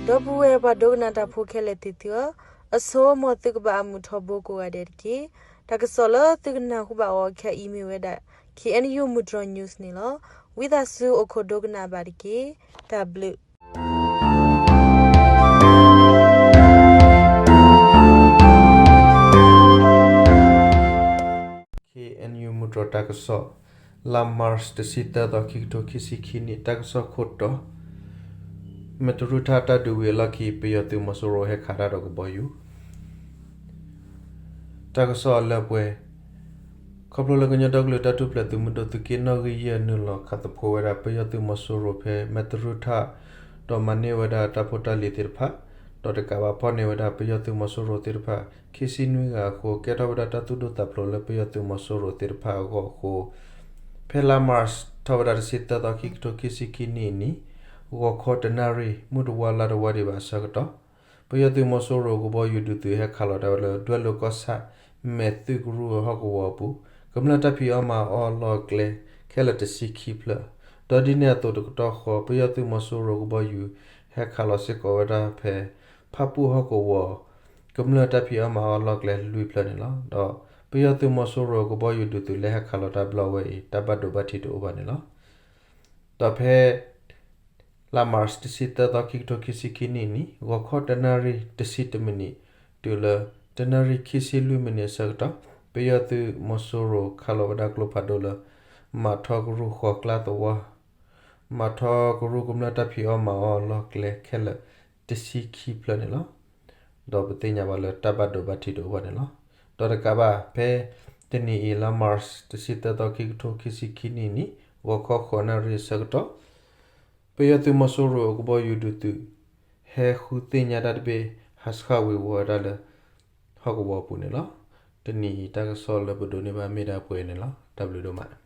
ဒီပုၢ်ဝဲၢ်ပှၤဒိကနၣ်တၢ်ဖိခဲလၢာ်သ့ၣ်သုဧၢ, အဆိ မ်သုကဘၣ်အမုာ်ထီဘိကိးဂၤဒဲးတက့ၢ်. တၢ်ကစီၣ်လၢသုကနၢ်ဟူဘၣ်အီၤခဲအံၤမ့ၢ်ဝဲဒၣ် K N U မုၢ်တြီၤ news န့ၣ်လီၤ. ဝံသးစူၤအိၣ်ခိးဒိကနၣ်ဘၣ်တက့ၢ်. တၢ်ဘျုး K N U မုၢ်တြီၤတၢ်ကစီၣ် လါ March တဆံသၢသီ ခံကထိခံဆံခံနံၣ် တၢ်ကစီၣ်ခိၣ်တီ မဲၢ်တရူၢ်ထၣ်တၢ်ဒုးဝံၤအလီၢ်ခံ ပယီၤသုးမီၤစိရိၤဟဲခးတၢ်ဒီးကဘီယူၤ တၢ်ကစီၣ်အလၢပှဲၤ ခီဖျိလၢကညီဒီကလုာ်တၢ်ထူၣ်ဖျဲးသုးမုၢ်ဒိၣ်သုးက့နီၣ်ဂံၢ်ယဲၢ်နုာ်လီၤခးသဖိဝဲဒၣ် ပယီၤသုးမီၤစိရိၤဖဲမဲၢ်တရူၢ်ထၣ် ဒီးမၤန့ၢ်ဝဲဒၣ်တၢ်ဖိတၢ်လံၤသ့ၣ်တဖၣ် ဒီးတကးဘၣ်ဖီၣ်န့ၢ်ဝဲဒၣ်ပယီၤသုးမီၤစိရိၤသ့ၣ်တဖၣ် ခံဆံနွံဂၤအဃိ ကဲထီၣ်ဝဲဒၣ်တၢ်သူၣ်ဒိၣ်သးဖျိးလၢပယီၤသုးမီၤစိရိၤသ့ၣ်တဖၣ်အဂီၢ်အဃိ ဖဲလါ March ထီၣ်ဝဲဒၣ်တဆံသၢသီ ခံကထိခံဆံခံနံၣ်အနံၤ ဂီၤခီတနၣ်ရံၣ် မုၢ်တဝါလါတဝါဒံးဘၣ်အဆၢကတီၢ် ပယီၤသုးမီၤစိရိၤကဘီယူၤဒုးသုးဟဲခးလီၤတၢ်ဝဲလၢ ဒွဲၣ်လိာ်ကီၢ်ဆၣ် မဲၢ်သုးကရူၢ်ဟီၣ်ကဝီၤအပူၤ ကမျၢၢ်တၢ်ဖံးအီၣ်မၤအီၣ်အလီၢ်အကျဲ ခဲလၢာ်တဆံခံဖျၢၣ် ဒီးဒ်န့ၣ်အသိးတကတီၢ်ဃီ ပယီၤသုးမီၤစိရိၤကဘီယူၤ ဟဲခးလီၤစ့ၢ်ကီးဝဲဒၣ်ဖဲ ဖၣ်ပူၣ်ဟီၣ်ကဝီၤ ကမျၢၢ်တၢ်ဖံးအီၣ်မၤအီၣ်အလီၢ်အကျဲလွံၢ်ဖျၢၣ်န့ၣ်လီၤ. ဒီးပယီၤသုးမီၤစိရိၤကဘီယူၤဒုးသုးလဲၤဟဲခးလီၤတၢ်ဘျီဝဲအံၤ တၢ်ဘၣ်ဒိဘၣ်ထံးတအိၣ်ဘၣ်န့ၣ်လီၤ. ဒီးဖဲ လါ March တဆံသၢသီ ခံကထိခံဆံခံနံၣ်အနံၤ ဂီၤခီတနၣ်ရံၣ် တဆံတမံးနံး တုၤလၢ တနၣ်ရံၣ် ခံဆံလွံၢ်မံးနံးအဆၢကတီၢ် ပယီၤသုးမီၤစိရိၤခးလီၤဝဲဒၣ်ကျိဖးဒိၣ်လၢ မၤထီကရူၢ်ဃီၤကျါသဝီ မၤထီကရူၢ်ကမျၢၢ်တၢ်ဖံးအီၣ်မၤအီၣ်အလီၢ်အကျဲခဲလၢာ် တဆံခံဖျၢၣ်န့ၣ်လီၤ. ဒီးပသ့ၣ်ညါဘၣ်လၢတၢ်ဘၣ်ဒိဘၣ်ထံးတအိၣ်ဘၣ်န့ၣ်လီၤ. ဒီးတကးဘၣ်ဖဲ တနံၤအံၤလါ March တဆံသၢသီ ခံကထိခံဆံခံနံၣ်အနံၤ ဂီၤခီဃိးနၣ်ရံၣ်အဆၢကတီၢ် ပယီၤသုးမီၤစိရိၤအကဘီယူၤဒုးသုး ဟဲဃုသ့ၣ်ညါတၢ်တဘ့ၣ် ဟးဆှၣ်ဝ့ၤဝီၤဝဲဒၣ်လၢ ဟီၣ်ကဝီၤအပူၤန့ၣ်လီၤ. တနံၤအံၤတၢ်ကစီၣ်လၢပဒိးန့ၢ်ဘၣ်မ့ၢ်ဒၣ်ပှဲၤန့ၣ်လီၤ. တၢ်ဘျုးဒိၣ်မး.